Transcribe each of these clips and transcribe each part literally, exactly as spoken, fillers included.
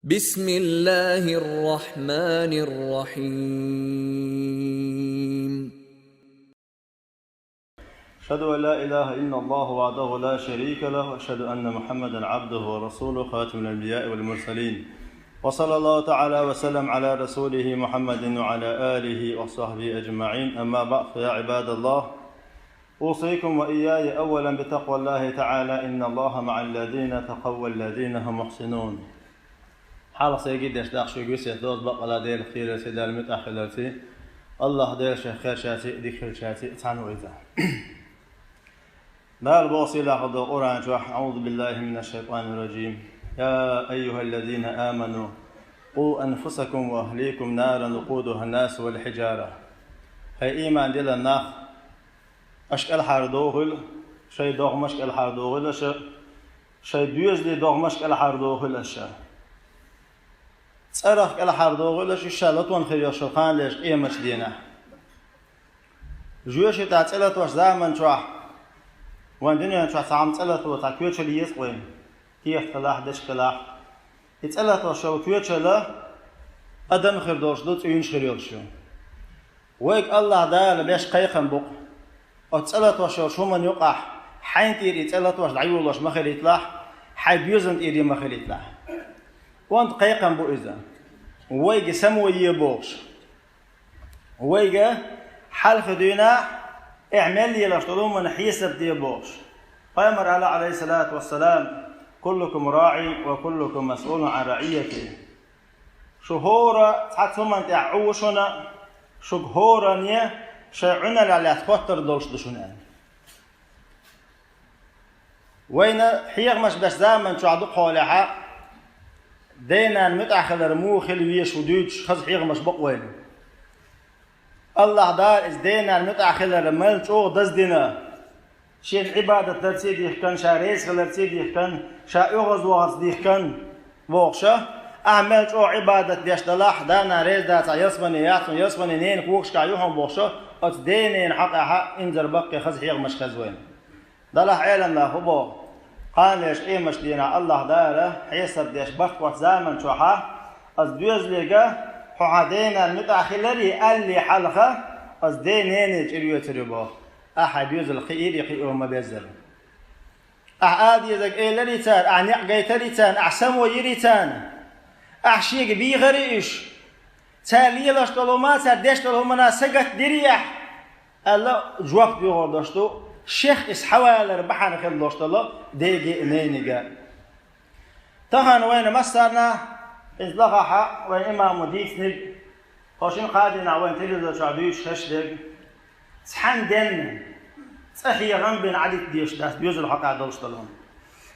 بسم الله الرحمن الرحيم. أشهد أن لا إله إلا الله وحده لا شريك له، وأشهد أن محمدا عبده ورسوله، خاتم الأنبياء والمرسلين. وصلى الله تعالى وسلم على رسوله محمد وعلى آله وصحبه أجمعين. أما بعد، فيا عباد الله، أوصيكم وإياي أولا بتقوى الله تعالى، إن الله مع الذين اتقوا والذين هم محسنون. Хьалха сайга деш дакъа шуьга весет доза бакъала Дела кхерарций, Дала муьтӀахь хиларций, Аллах Дела шайх херчарций, дика хилчарций цхьаьна ву иза. Дала боху сийлахь долу Къуръан чохь: أعوذ بالله من الشيطان الرجيم. يا أيها الذين آمنوا قوا أنفسكم وأهليكم نارا وقودها الناس والحجارة. ХӀай ийман диллина нах, аша кӀелхьардохийла, шайн догӀмаш кӀелхьардохийла аша, шайн доьзалийн догӀмаш кӀелхьардохийла аша. ЦӀарах кӀелхьардохийла аша, ша латон хир йолуш йолу хан леш къематчу дийнахь. Жоьжахати тӀехь цӀе латош заман чохь, вайн дуьнен чохь цхьа хӀума цӀе лато, цхьа коьчал еза-кх вайна, кехат хилахь, дечиг хилахь. И цӀе латош йолу коьчал адам хир долуш ду, цӀийнаш хир йолуш ю. Вайга Аллах Дала беш кхайкхам бу-кх. Оцу цӀе латош йолчу хӀуманна юкъахь хьайна тӀера и цӀе латош дӀайолош ма хилийталахь, хьайн доьзална тӀера ма хилийталахь. Онда кхайкхам бу иза. Вайга само е бохуш. Вайга хьалха дуьйна а, эхь мел лелаш долу хӀуманна хьесап де бохуш. Пайхамар аьлла, عليه الصلاة والسلام: كلكم راع وكلكم مسؤول عن رعيته. Шу хӀора цхьацца хӀуманна тӀехь Ӏу ву шуна, шуьга хӀоранна шайн Ӏуьналлехь лаьцна хоттар долуш ду шуна аьлла. Вайна хьехамаш беш заман чохь дукхахьолехьа, ден-ненан муьтӀахь хилар муха хила везаш ву дуьйцуш хаза хьехамаш бо-кх вайна. Аллах Дала иза ден-ненан муьтӀахь хилар мел чӀогӀа даздина, шена Ӏибадат дарций дихкан, ша реза хиларций дихкан, ша оьгӀазвахарца дихкан бохуша, ахьа мел чӀогӀа Ӏибадат деш далахь, да-нана реза дацахь, ялсамане яц хьуна, ялсамане ненан когашкахь ю хьуна бохуша, оцу ден-ненан хьокъехьа инзар баккхий хаза хьехамаш хеза вайна. Далахь Ӏеламнаха хӀун боху? Кхана леш къематчу дийнахь Аллах Дала хьесап деш барт кхочу заман чохьа, аса доьзалега, хьо хьан ден-ненан муьтӀахь хиларе аллале хьалха, аса ден-нене чӀир йоьцур ю боху. Ахьа хьайн доьзал кхиийра я кхио ма-беззара. Ахьа ала дезарг элира цара, ахьа некъ гайтира царна, ахьа само йира царна, ахьа шега бийхира уьш. Цара лелаш долу хӀума, цара деш долу хӀуманна сагатдирий ахьа? Аьлла, жоп доьхур долуш ду, шех иза схьавалар бахьана хила долуш долу дега а, нене а. Тахана вайна массарна а, иза лахахьа вайн имамо дийцинарг, хӀокху шина-кхаа дийнахь вайна телевизор чохь дуьйцуш хезаш дерг, цхьана денна цӀа хьехам бина Ӏадитта дезаш дац доьзал хьокъехь долуш долу хӀума.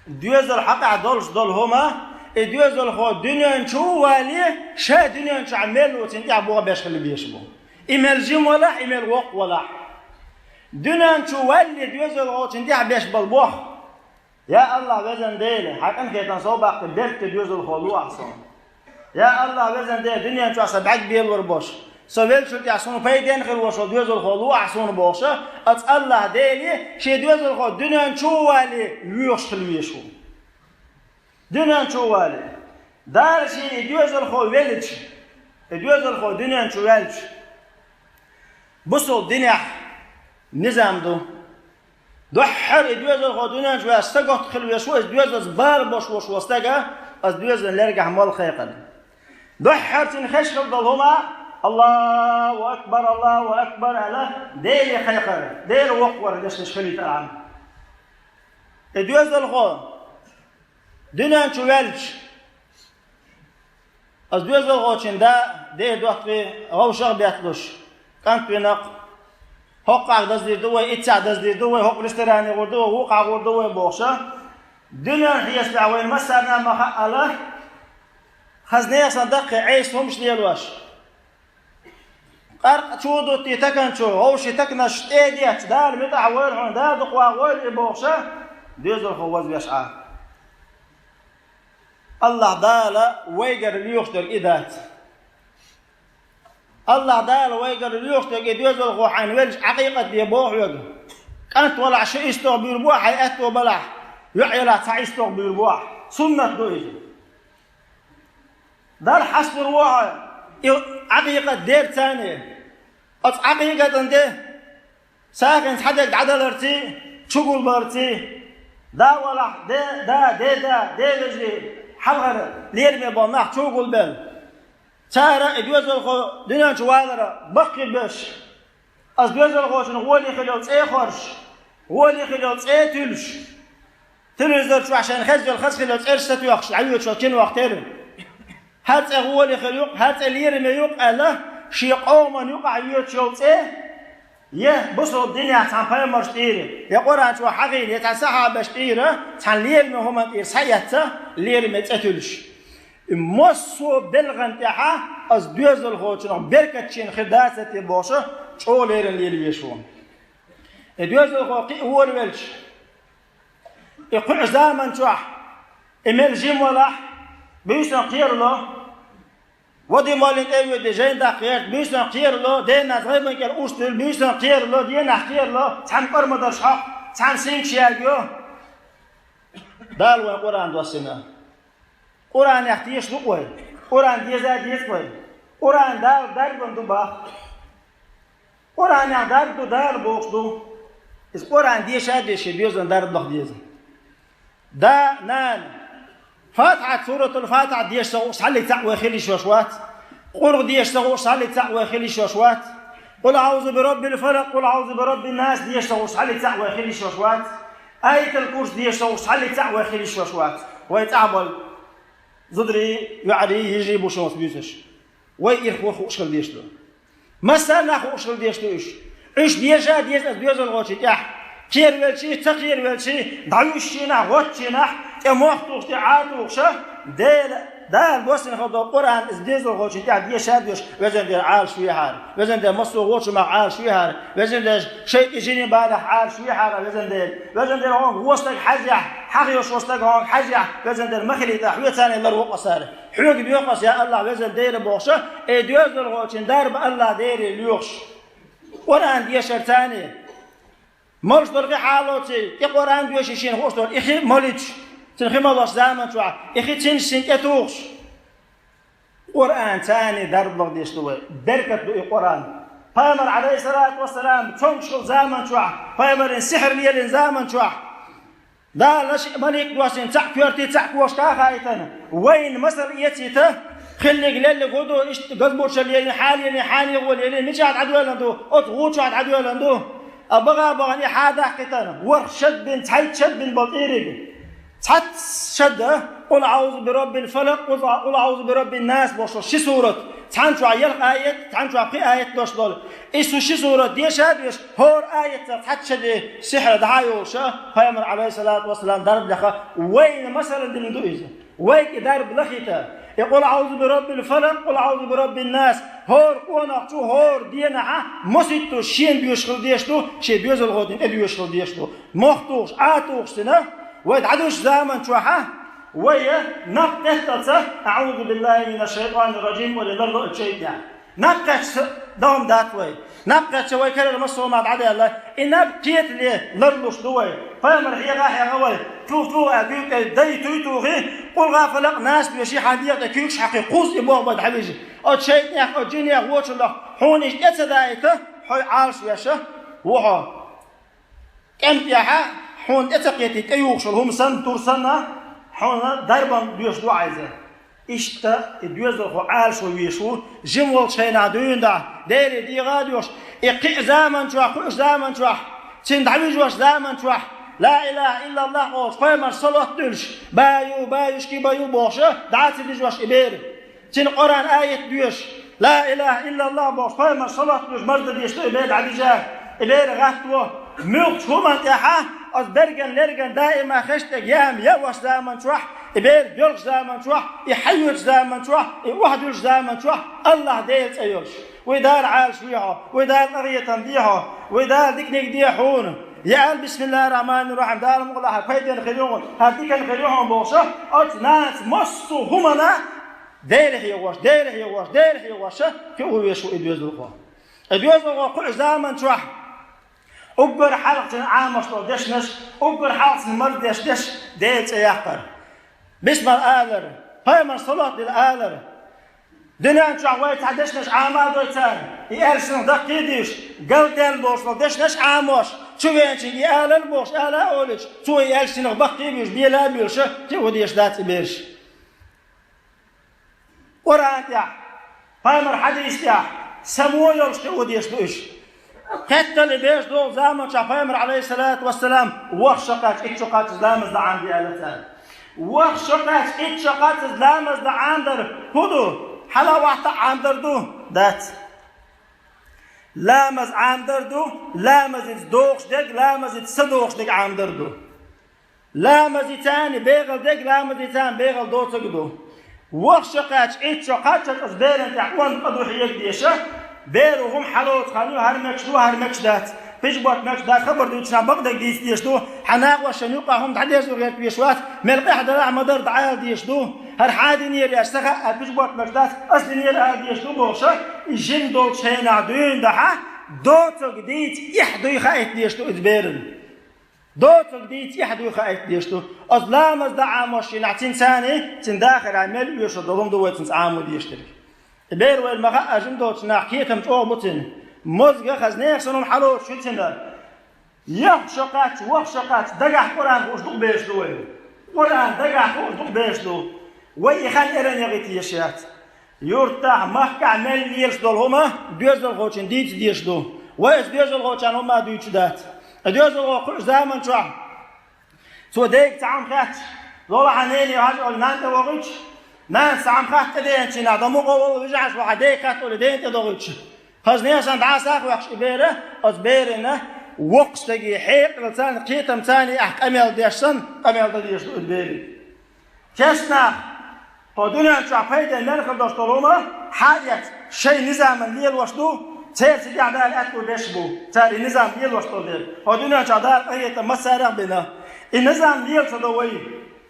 Доьзал хьокъехь долуш долу хӀума, и доьзалхо дуьнен чу а вале, ша дуьнен чохь мел ву цунна тӀехь бохам беш хила безаш бу. И мел жима валахь, и мел воккха валахь. Дуьнен чу валле доьзалхочун тӀехь беш болу бохам: «Я Аллах, везан Дела, хьан къинхетам сов баккхий, беркате доьзалхо ло ахь суна. Я Аллах, везан Дела, дуьнен чохь сан бӀаьрг белор болуш, со веллачул тӀехь суна пайденна хир волуш волу доьзалхо ло ахь суна», — бохуша, оцу Аллах Деле шен доьзалхо дуьнен чу а вале, воьхуш хила везаш ву. Дуьнен чу а вале. Дала шена и доьзалхо веллача, и доьзалхо дуьнен чу ваьлча, бусалба динехь низам ду. Дуьххьара и доьзалхо дуьнен чу ваьлча, сагатта хила везаш ву, иза доьзалца бала беш волуш волу стага, аса доьзалан лергахь молла кхайкхар. Дуьххьара цунна хезаш хила долу хӀума: «Аллаху акбар, Аллаху акбар», — аьлла, Деле кхайкхар, Дела воккхавар дешнаш хилийта ахьа. И доьзалхо дуьнен чу ваьлча, аса доьзалхочун да, ден доттагӀий, вовшах а бетталуш, кӀант вина-кх, хӀокхахь даздийр ду вай, иццахь даздийр ду вай, хӀокху ресторане гӀур ду вай, вукхахь гӀур ду вай бохуша, дуьненан хьесапехь вайна массарна а ма хаъала, хаза нехан санна даккхий Ӏеса хӀумаш лелош. Къаркъа чу а дуттий такан чу, вовшийн таканаш тӀе а детташ, Дала муьтӀахь войла хьуна, Дала дукха ван войла и бохуша, доьзалхо вазвеш Ӏа. Аллах Дала вайгара лоьхуш дерг и дац. Аллах Дала вайгара лоьхуш дерг и доьзалхо хьайна веллачу Ӏакъикъат де боху хьоьга. КӀант валахь ши истагӀа буьйр бу ахь, хьайн аьтто балахь, йоӀ елахь цхьа истагӀа буьйр бу ахь. Суннат ду иза. Дар хьастур ву хьо, и Ӏакъикъат дерцани. Оцу Ӏакъикъатан де, сагӀина цхьадерг дӀадаларций, чугулбарций, да валахь, де, да, де, да, де вежарий, хьалхара лераме болу нах чугулбелла. Цара и доьзалхо дуьнен чу валара баккхийбеш. Ас доьзалхочун гӀоле хила йолу цӀе хоржуш, гӀоле хила йолу цӀе туьллуш, телевизор чохь шайна хезна йолу хаза хила йолу цӀераш сатоьхуш, дӀайоьдуш йолу кино тера. ХӀара цӀе гӀоле хила ю-кх, хӀара цӀе лераме ю-кх аьлла, шен къоман юкъахь йоьдуш йолу цӀе, я бусалба динехь цхьана пайхамарш тӀера, я Къуръан чохь хьахийна, я цхьана сахьабаш тӀера, цхьана лераме хӀуманна тӀера схьаэцна, лераме цӀе туьллуш. И массо а белхан тӀехь ас доьзалхочунах беркатчийн хир дацара те бохуш, чӀогӀа леррина лела везаш ву. И доьзалхо кхин а вора велча, и кхуьу заман чохь, и мел жима валахь, буьйсанна кхерало, вади моллин тӀе а воьдий, жайна даккха гӀерта, буьйсанна кхерало, деназ гӀайбан кӀел уьш дуьллу, буьйсанна кхерало, денахь кхерало, цхьана кӀор ма дарш хьокху, цхьана сингаш ягайо. Дала вайн Къуръан доссийна. Къуръанех теша ду-кх вай? Къуръан деза а деза-кх вай? Къуръан Дала дарбан ду боху. Къуръанех дарба ду Дала бохуш ду. Иза Къуръан деша а деза, шен доьзална дарба лаха деза. Да, нана, Фатхьат, Суратул Фатхьат деша ца хууш цхьаллиг цхьаъ вай хила йиш йолуш вац. Къуръан деша ца хууш цхьаллиг цхьаъ вай хила йиш йолуш вац. Къул аӀузу би раббил фалакъ, къул аӀузу би раббин нас деша ца хууш цхьаллиг цхьаъ вай хила йиш йолуш вац. Аятал Курс деша ца хууш цхьаллиг цхьаъ вай хила йиш йолуш вац. Вай цӀахь болу зударий, йоӀарий, йижарий бу шуна буьйсанаш. Вай ирхо хууш хила дезаш ду. Массарна а хууш хила дезаш ду уьш. Уьш деша а деза ас доьзалхочун тӀехь. Кхеравелчий, ца кхеравелчий, дӀавуьжучу хенахь, гӀоттучу хенахь, тӀе мох тухуш, тӀе Ӏа тухуш, Дела, Дала доссийна хилла долу Къуръан ас доьзалхочун тӀехь деша а доьшуш, везан Дела, Ӏалаш вехьара. Везан Дела, массо а вочу мах Ӏалаш вехьара. Везан Дела, шайтӀа жинийн балех Ӏалаш вехьара, везан Дела. Везан Дела, хьо вон стаг хьажахь, хьан хьоьжуш вон стаг хьо хьажахь, везан Дела, ма хилийта, хьоьца а лар ву-кх ас хӀара. Хьоьга доьху ас, я АллахӀ, везан Дела бохуш, и доьзалхочун дарба АллахӀ Деле лоьхуш. Къуръан дешарца а, молуш долу хи хьалоций, тӀе Къуръан доьший шена хууш долу, и хи молуьйтуш, цуьнан хи молуш заман чохь, и хи цуьнца шена тӀетухуш. Къуръанца а дарба лаха дезаш ду вай. Беркат ду и Къуръан. Пайхамар, Ӏалайхиссалату вассалам, цомгуш хилла заман чохь, пайхамарна сихьр лелийна заман чохь, Дала ши малик доссийна цхьаъ коьртий, цхьаъ кошка а хаийтина, вайна масал эцийта, хиллиг леллиг хӀун ду, иштта газбурчалла лелийна, хьалелийна, хьанегӀо лелийна, мичахь дӀадоьллина ду, оцу гӀу чохь дӀадоьллина ду. А бага а бахана и хьадаккхийтина, ворхӀ шад бина, цхьайтта шад бина болу тӀериг. Цхьацца шада, къул аӀузу би раббил фалакъ, къул, къул аӀузу би раббин нас бохуш ши сурат. Цхьана чохь ялх аят, цхьана чохь пхи аят дош долу. И цу ши сурат деша а деш, хӀора аятца цхьацца шаде сихьр дӀа а йолуш, пайхамар, Ӏалайхиссалату вассалам, дарба лаха, вайна масала дина ду иза. Вайга и дарба лахийта. И къул аӀузу би раббил фалакъ, къул аӀузу би раббин нас, хӀора къонахчу, хӀора денахьа масийттаза шена доьшуш хила дезаш ду, шен доьзалхочун тӀе доьшуш хила дезаш ду. Мох тухуш, Ӏа тухуш цуьнан, вай дӀадуьсучу заман чохьа, вай наб кхетталца, аӀузу биллахӀи мина шшайтӀани рражим, вай ларло а шайтӀанех. Наб кхетча догӀма дац вай. Наб кхетча вай карара массо а ма дӀадаьлла. И наб кхетале ларлуш ду вай. Пайхамар хьегӀа а хьегӀа вай. Тух-тух а дуьйкъе дай туй тухий, къулгӀа, фалакъ, нас доьший, хьан дегӀа тӀе куьйгаш хьакхий, кхузза и боху бай дӀавижи. Оцу шайтӀанех, оцу жинех, вочунах хьуна иштта тӀе ца даийта, хьо Ӏалаш веш ву хьо. КӀентӀехьа хьуна тӀе ца кхетий, тӀеюхуш йолу хӀума санна, тур санна, хьуна дарбан доьшуш ду хьайза. Иштта и доьзалхо Ӏалашо везаш ву, жима волчу хенахь дуьйна дахь, Деле дегӀа а доьхуш, и кхин а заман чохь, кхуьуш заман чохь, цуьнан дӀавижош заман чохь, ла илахӀа иллаллахӀ олуш, пайхамар салот дуьллуш, баю, баюшки баю бохуш, дӀа а ца дижош и бер. Цуьнан Къуръан аят доьшуш, ла илахӀа иллаллахӀ бохуш, пайхамар салот дуьллуш, марздан деш ду и бер дӀадижа, и бер гӀатто. Муьлххачу хӀуманна тӀехьа, оцу берган-лерган даима хештаг яма яа ваша заман чохь, и бер доьлхуш заман чохь, и хьайоьдуш заман чохь, и охьадуьллуш заман чохь, АллахӀ Дела цӀе йолуш. Вай Дала Ӏалаш вехьо, вай Дала къахетам дехьо, вай Дала диканиг дехьо хьуна. Я ала, бисмиллахӀир-рахьманир-рахьим, Дала мукъалахь пайденна хир ю хьуна, хӀара диканна хир ю хьуна бохуш, оцу нанас массо а хӀумана Дела хьегӀош, Дела хьегӀош, Дела хьегӀош, кхин а везаш ву и доьзалхо. И доьзалхо кхуьуш заман чохь, уггар хьалха цуьнан Ӏамош долу дешнаш, уггар хьалха цуьнан марздеш деш, Делан цӀе яккхар. Бисмал алар, пайхамар салот дила алар, Дуьнен чохь вай цхьа дешнаш Ӏама а дой царна, и аьллачунах даккхийдийш, галдаьлла болуш долу дешнаш Ӏамош, чу веанчуьнга и алал бохуш, ала а олуьйтуш, цо и аьллачунах баккхийбуьйш, бела а буьйлуш, кхио дезаш дац и бераш. Къуръан тӀехь, пайхамар хьадис тӀехь, само йолуш кхио дезаш ду уьш. Кхеттал и бераш догӀу заманчохь пайхамар, алейхиссалату вассалам, ваха шо кхаьчча, итт шо кхаччалц ламаз дан Ӏамаде аьлла цара. Ваха шо кхаьчча, итт шо кхаччалц ламаз дан Ӏамадар хӀун ду? Хьала а вахта Ӏамадар ду? Дац. Ламаз Ӏамадар ду, ламазица догӀуш дерг, ламазица ца догӀуш дерг Ӏамадар ду. Ламазица а бегӀал дерг, ламазица а бегӀал доцург ду. Ваха шо кхаьчча, итт шо кхаччалц оцу беран тӀехь онда къа ду хьега дезаш, беро хӀума хьалоцу хан ю, хӀара мегаш ду, хӀара мегаш дац. Пижбота мегаш дац, хабар дуьйцучунна бакъдерг дийца дезаш ду, хьан накъосташна юкъахь хӀума дӀадерзо гӀерта везаш вац, мел къаьхьа далахь а ма-дарра дӀаала дезаш ду. ХӀара хьан динера аьлча, сан хаьа, пижбота мегаш дац, ас динера ала дезаш ду бохуш, и жима долчу хенахь дуьйна дахьа, доцург дийца эхь дуй хаийта дезаш ду иза беран. Доцург дийца эхь дуй хаийта дезаш ду. Оцу ламаз дан Ӏамош шинахь цуьнан царний, цуьнан дахарехь мел оьшур долу хӀума ду вай цуьнца Ӏамо дезаш дерг. И бер вайна ма-хаъара жима долчу нах кхетам чӀогӀа бу цуьнан. Мозга хаза нехан санна хӀума хьалоцуш ю цуьнан. Яхха шо кхаьчча, ваха шо кхаьчча, дагахь Къуръан хууш дукха бераш ду вай. Къуръан дагахь хууш дукха бераш ду. Вай и хан эрна яхийта езаш яц. Юьртахь, махкахь мел лелаш долу хӀума доьзалхочунна дийца дезаш ду. Вай аса доьзалхочарна хӀума а дуьйцуш дац. Ткъа доьзалхо кхуьуш заман чохь цо дайга цхьа хӀума хаьттича, лолахь, нене, хьажа олий, нанна тӀе вохуьйтуш, нанас цхьа хӀума хатта тӀедеанчу хенахь, дан мукъа а волу вижа Ӏаш ву хьан дайга хатта олий, дена тӀе дохуьйтуш. Хаза нехан санна дӀа а схьахоьхкуш и бер, оцу берина воккхачу стеган хьекъалца а, кхетамца а ахь къамел деш санна, къамел дан дезаш ду и берийн. Кешнах, тхо дуьнен чохь пайденна мел хир долуш долу хӀума хьаэца шайн низаман лелош ду, церан цигахь Дала аьтто беш бу, цара и низам лелош долу дела. Тхо дуьнен чохь Дала къахетам массарех а бина. И низам лела ца до вай.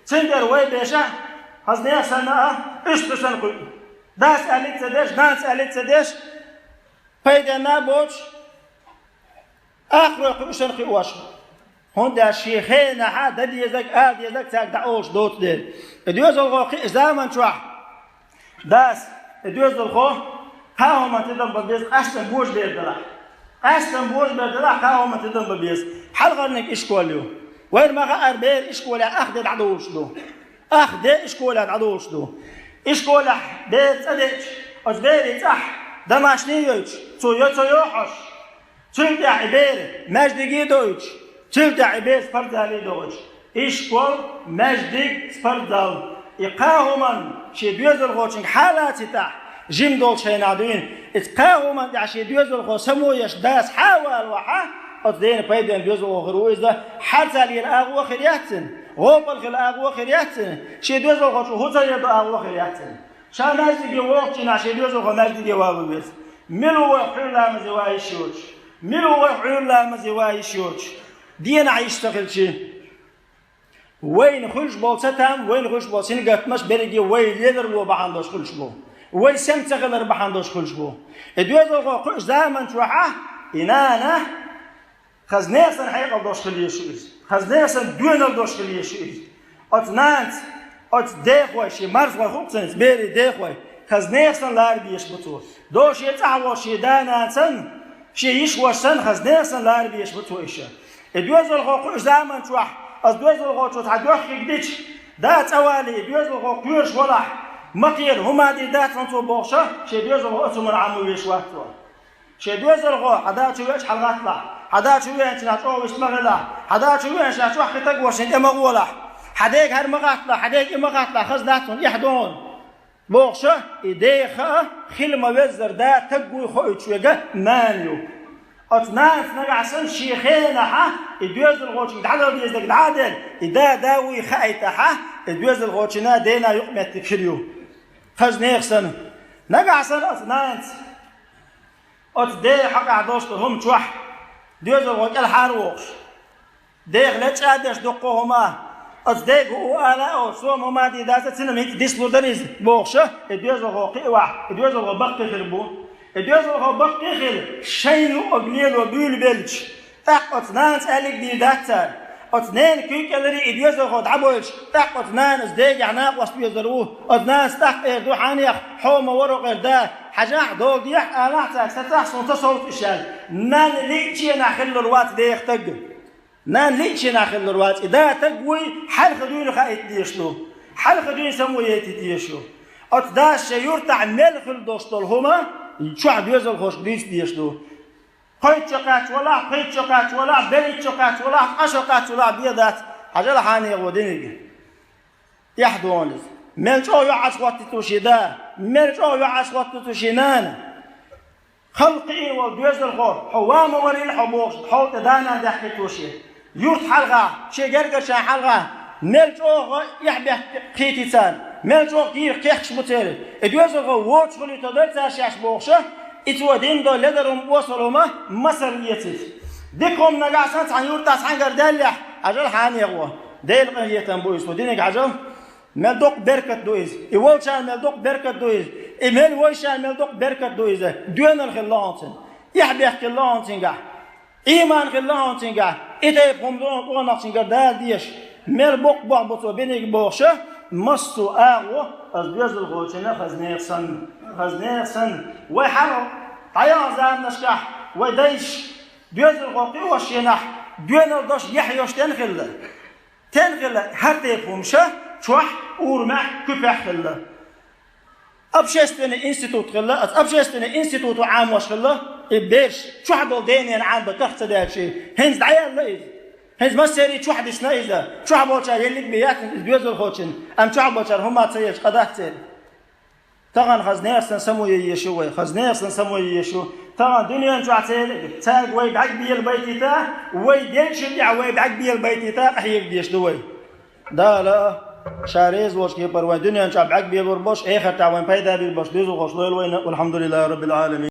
Цундела вай беша, хаза нехан санна а, уьш ца санна кхуьу. Дас аьллиг ца деш, нанас аьллиг ца деш, пайденна а боцуш, ахарой кхуьуш санна кхиош. ХӀунда аьлча шен хенахь а дан дезарг, ала дезарг цаьрга дӀаолуш доцу дела. И доьзалхо кхиъчу заман чохь дас, и доьзалхо кхаа хӀуманна тидам бан беза, къаьстина божабер делахь. Къаьстина божабер делахь, кхаа хӀуманна тидам бан беза. Хьалхарниг ишкол ю. Вайна ма-хаъара, бер ишколехь ах де дӀадолуш ду. Ах де ишколехь дӀадолуш ду. Ишколехь бер цӀа деъча, оцу берийн цӀахь домашний йойтуш, цо йо ца йо хьожуш, цуьнан тӀехь и бер маьждиге а дойтуш, цуьнан тӀехь и бер спортзале а дойтуш. Ишкол, маьждиг, спортзал. И кхаа хӀуманна шен доьзалхочуьнга хьалаци тӀехь, жима долчу хенахь дуьйна, иза кхаа хӀуманна тӀехь шен доьзалхо само еш дас хьа а валавахьа, оцу дена пайденна доьзалхо хир ву иза, хьарца лела агӀо а хир яц цуьнан, гӀопал хила агӀо а хир яц цуьнан, шен доьзалхочо хӀу ца яр ду агӀо а хир яц цуьнан. Ша маьждиге вогӀучу хенахь шен доьзалхо маьждиге валавала веза. Мила ву вай Ӏуьйра ламазе ван йиш йоцуш? Мила ву вай Ӏуьйра ламазе ван йиш йоцуш? Денахь йиш ца хилчи? Вайна хуьлуш болу цатам, вайна хуьлуш болу сингаттамаш берриге вай леларло бахьана долуш хуьлуш бу. Вай сема ца хилар бахьана долуш хуьлуш бу. И доьзалхо кхуьуш заман чохь а, и нана, хаза нехан санна хьекъал долуш хила еза шу иза. Хаза нехан санна доьналла долуш хила еза шу иза. Оцу нанас, оцу дехой, шен марзхой хуьлу цуьнца, берийн дехой, хаза нехан санна лара безаш бу цо. До шен цӀахь волуш шен да-нана санна, шен йиш-ваша санна, хаза нехан санна лара безаш бу цо иша. И доьзалхо кхуьуш заман чохь, аса доьзалхочо цхьа доьхкиг дича, да цӀа валий, и доьзалхо кхоьруш валахь, ма кхера, хӀума а дийр дац хьуна цо бохуша, шен доьзалхо оцу хӀуманна Ӏамо везаш вац цо. Шен доьзалхо, хьан да чу веача хьалагӀатталахь, хьан да чу веанчу нах чӀогӀа вист ма хилахь, хьан да чу веанчу нах чохь кхин таг вошна тӀе ма гӀолахь, хьан дега хӀара ма гӀатталахь, хьан дега и ма гӀатталахь, хаза дац хьуна, эхь ду хьуна. Бохуша, и деха а хила ма-веззара да таг вуй хоуьйтуш верг нана ю. Оцу нанас нагахь санна шен хенахьа и доьзалхочуьнга дӀадала дезарг дӀа а делла, и да да вуй хаийтахьа, и доьзалхочунна дена юкъаметтиг хир ю. Хаза нехан санна. Нагахь санна оцу нанас оцу ден хьокъехь долуш долу хӀума чохь, доьзалхо кӀелхьара а вохуш, деха лечкъа а деш дуккха а хӀума, оцу дега хӀу ала а олуш, сом хӀума а дийр дац, цуьнан хӀинца дислур дара иза, бохуша, и доьзалхо кхиавахь, и доьзалхо баккхий хир бу. И доьзалхо баккхий хир, шайна юкъаг лело буьйлабелча, тӀаккха оцу нанас аьллиг дийр дац цара. Оцу ненан куьйга кӀеларе и доьзалхо дӀабойлуш, тӀаккха оцу нанас дегахь накъост везар ву. Оцу нанас тӀаккха эр ду: «Хьанех, хьо ма вара хӀокху эр да, хьажахь, догӀу дехьа, алахь цаьрга, сацахь, суна ца совца уьш», – аьлла. Нанна лиъча а хилалур вац деха таг. Нанна лиъча а хилалур вац. И да таг вуй, хьалха дуьйна хаийта дезаш ду. Хьалха дуьйна само яйта дезаш ю. Оцу дас шен юьртахь мел хила долуш долу хӀума чохь доьзалхошка дуьйца дезаш ду. Кхойтта шо кхаьчча валахь, пхийтта шо кхаьчча валахь, берхӀитта шо кхаьчча валахь, ткъа шо кхаьчча валахь, бен дац, хьажал, хьанех ву диниг. Эхь ду хьуна иза. Мел чӀогӀа йоӀ Ӏаш хӀоттийта ву шен да, мел чӀогӀа йоӀ Ӏаш хӀоттийта ву шен нана. Халла кхиийна волу доьзалхо, хьо ван ма варийла хьо бохуш, хьол тӀе да-нана даьхкийта ву шен. Юрт хьалха, шен гергарчарна хьалха, мел чӀогӀа эхь-бехк кхийтий царна, мел чӀогӀа кийра кхехкаш бу церан. И доьзалхо воцуш хуьлуьйтур дара цара шаьш бохуш, и цо дина долу ледар хӀума, осал хӀума масал эца иза. Дика хӀума нагахь санна цхьана юьртахь цхьаьнгара даьллехь, хьажал, хьанех ву. Делан къинхетам бу иза, цо диниг хьажал. Мел доккха беркат ду иза. И волчарна мел доккха беркат ду иза. И мел вайшарна мел доккха беркат ду иза. Доьналла хилла хьуна цуьнгахь. Эхь-бехк хилла хьуна цуьнгахь. Ийман хилла хьуна цуьнгахь. И тайпа хӀума ду хьуна къонахчуьнгара Дала дезаш. Мел боккха бохам бу цо биниг бохуш, массо а агӀо аса доьзалхочунна хаза нехан санна. Хаза нехан санна. Вай хьалха дӀаяханчу заманашкахь вай дайша доьзалхо кхиош шенахь, доьналла долуш, яхь йолуш тен хилла. Тен хилла хӀара тайпа хӀумаш чохь, урамехь, куьпехь хилла. Общественный институт хилла, оцу общественный институто Ӏамош хилла, и бераш чохь долу ден-ненан Ӏамдан карах ца даьлча, хӀинца дӀаяьлла иза. ХӀинца массерий чохь дисна иза. Чохь болчара еллиг бен яц иза доьзалхочун, амма чохь болчара хӀума ца елча къа дац церан. Тахана хаза нехан санна само яйеш ю вай, хаза нехан санна само яйеш ю. Тахана дуьнен чохь церан, цаьрга вай бӀаьрг бела байтийта, вай делчун тӀехь вай бӀаьрг бела байтийта къахьега дезаш ду вай. Дала Ша реза волчу кепара вайн дуьнен чохь бӀаьрг белор болуш, эхартахь вайн пайда бийр болуш доьзалхош лойла вайна. Валхьамдулиллахи Раббил Ӏаламин.